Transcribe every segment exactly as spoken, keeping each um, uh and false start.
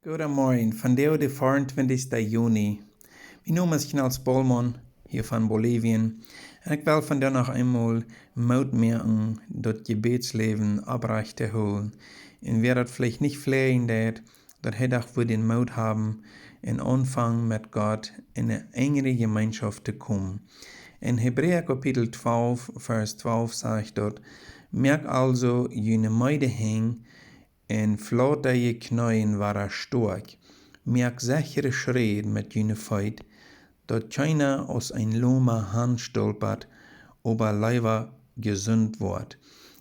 Goodemorjen, vondoag de veeauntwintichste Juni. Mien Nomen es Knals Bolman, hia von Bolivien. Un ekj well vondoag noch eemol Moot moaken, daut Jebädsläwen opprajcht to hoolen. Un wäa daut veleicht nich fläajen deed, daut hee doch wudd dän Moot haben un aunfangen met Gott en eene enjre Jemeenschoft to komen. En Hebräa Kapitel twalf, Varsch twalf sajcht daut: Moakt aulsoo june meede Henj un flaut june Kjneeen wada stoakj. Moakt sechre Schräd met june Feet, daut kjeena aus een Loma hanstolpat, oba leewa jesunt woat.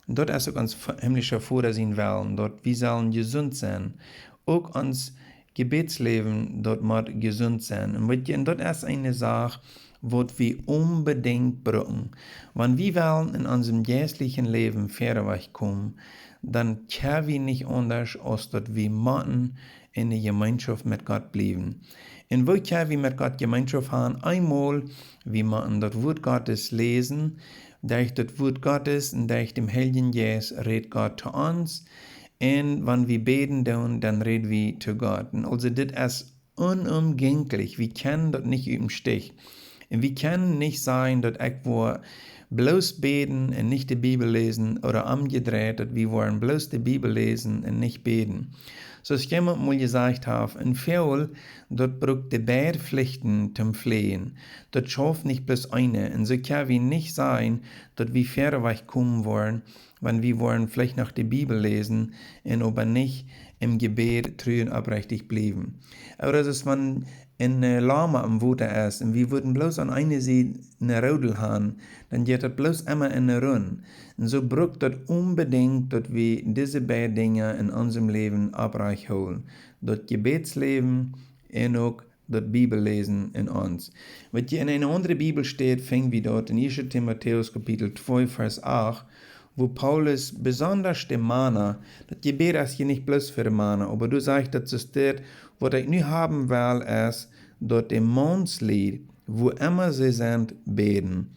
Un daut es uk ons Fa-, himmlische Voda sien Wellen, daut wie sellen jesunt sennen. Uk ons Jebädsläwen, daut mott jesunt sennen. Un weet jie, un daut es eene Sach, waut wie onbedinjt brucken. Wan wie wellen en onsem jeistlichen Läwen verwoats komen, dan kjenn wie nich aundasch, aus daut wie motten en de Jemeenschoft met Gott bliewen. Un woo kjenn wie met Gott Jemeenschoft haben? Eemol, wie motten daut Wuat Gottes läsen, derch daut Wuat Gottes un derch däm Heiljen Jeist rät Gott to ons. Un wan wie bäden doonen, dan räd wie to Gott. Un aulsoo, dit es onomgänglich. Wie kjennen daut nich ut däm Stich. Un wie kjennen nich sajen, daut ekj woa bloos bäden un nich de Bibel läsen, ooda omjedreit, daut wie woaren bloos de Bibel läsen un nich bäden. Soo aus jemaunt mol jesajcht haft, een Väagel, daut brukt de beid Flichten toom Fleajen. Daut schauft nich bloos eene. Un soo kjenn wie nich sajen, daut wie verwoats komen woaren, wan wie woaren veleicht noch de Bibel läsen un oba nich em Jebäd tru un opprechtich bliewen. Ooda daut es, wan een, äh, Loma em Wota es un wie wudden bloos aun eene Sied een Rodel haben, dan jeit daut bloos emma enne Runden. Un soo brukt daut onbedinjt, daut wie dise beid Dinja en onsem Läwen opprajcht hoolen. Daut Jebädsläwen un uk daut Bibelläsen en ons. Weet jie, en eene aundre Bibelstäd finj wie daut en ieeschte Timotäus Kapitel twee, Varsch acht, wua Paulus besonda de Mana, daut Jebäd es hia nich bloos fa de Mana, oba doa sajcht daut, soo steit: Waut ekj nu haben well, es, daut de Maunslied, wua emma see sent, bäden.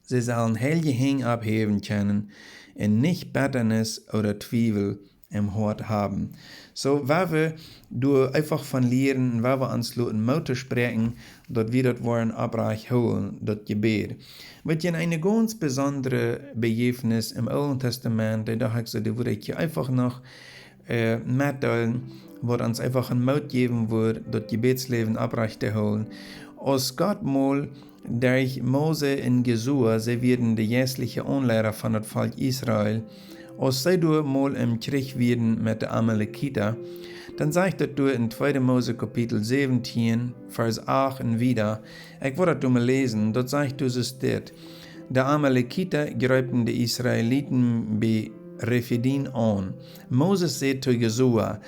See sellen heilje Henj opphäwen kjennen un nich Bettanis ooda Twiewel em Hoat haben. Soo, wan wie doa eefach von lieren un wan wie ons loten Moot toospräakjen, daut wie daut woaren opprajcht hoolen, daut Jebäd. Weet jie, eene gaunz besondre Bejäwnis em Oolen Tastament, dee docht ekj soo, dee wudd ekj hia eefach noch, äh, metdeelen, waut ons eefach een Moot jäwen wudd, daut Jebädsläwen opprajcht to hoolen. Aus Gott mol derch Mose un Josua, see wieren de jeistliche Aunleida von daut Volkj Israel, aus see doa mol em Kjrich wieren met de Amalekita, dan sajcht daut doa en tweede Mose Kapitel säwentieen, Varsch acht un wieda. Ekj wull daut doa mol läsen, daut sajcht doa soo dit: De Amalekita jreepen de Israeliten bie Refidim aun. Moses säd to Josua: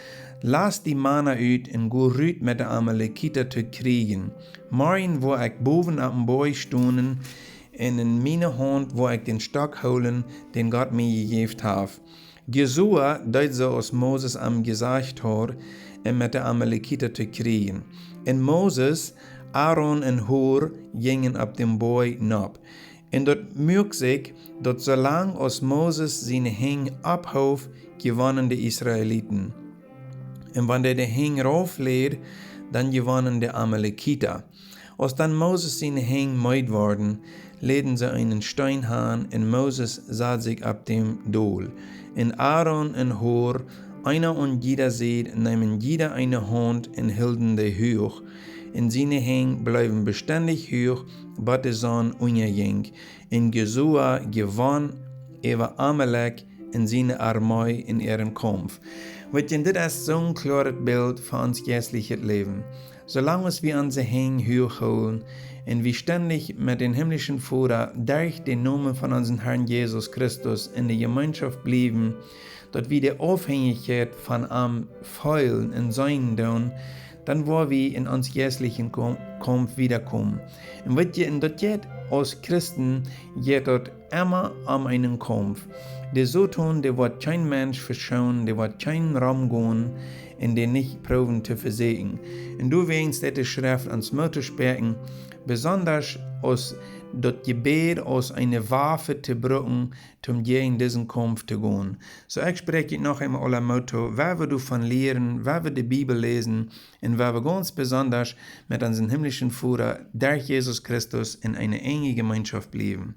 Last dee Mana ut un go rut met de Amalekita to kjrieejen. Morjen woa ekj bowen opp dän Boajch stonen, un en miene Haunt woa ekj dän Stock hoolen, dän Gott mie jejäft haft. Josua deed soo aus Moses am jesajcht haud, om met de Amalekita to kjrieejen. Un Moses, Aaron un Hur jinjen opp dän Boajch nopp. Un daut muak sikj, daut soo lang aus Moses siene Henj opphoof, jewonnen de Israeliten. Un wan hee de Henj rauf läd, dan jewonnen de Amalekita. Aus dan Moses siene Henj meed worden, läden see eenen Steen han, un Moses sad sikj opp däm dol. Un Aaron un Hur, eena aun jieda Sied, neemen jieda eene Haunt un hilden dee huach. Un siene Henj bleewen bestendich huach, bat de Sonn unjajinkj. Un Josua jewonn äwa Amalek un siene Armee en äaren Kaumf. Weet jie, dit es soon kloaret Bilt fa ons jeistlichet Läwen. Soo lang aus wie onse Henj huach hoolen un wie stendich met dän himlischen Voda derch dän Nomen von onsen Harn Jesus Christus en de Jemeenschoft bliewen, daut wie de Aufhenjichkjeit von am feelen un seenen doonen, dan woa wie en ons jeistlichen Kaum-, Kaumf wiedakomen. Un weet jie, un daut jeit aus Christen, jeit daut emma om eenen Kaumf. De Soton, dee woat kjeen Mensch veschoonen, dee woat kjeen romgonen un dän nich proowen to vesäakjen. Un doawäajen deit de Schreft ons Moot toospräakjen, besonda aus daut Jebäd aus eene Waffe to brucken, om jäajen disen Kaumf to gonen. Soo, ekj spräakj junt noch eemol aula Moot too, woo wie doavon lieren, woo wie de Bibel läsen un woo wie gaunz besondasch met onsen himmlischen Voda derch Jesus Christus en eene enje Jemeenschoft bliewen.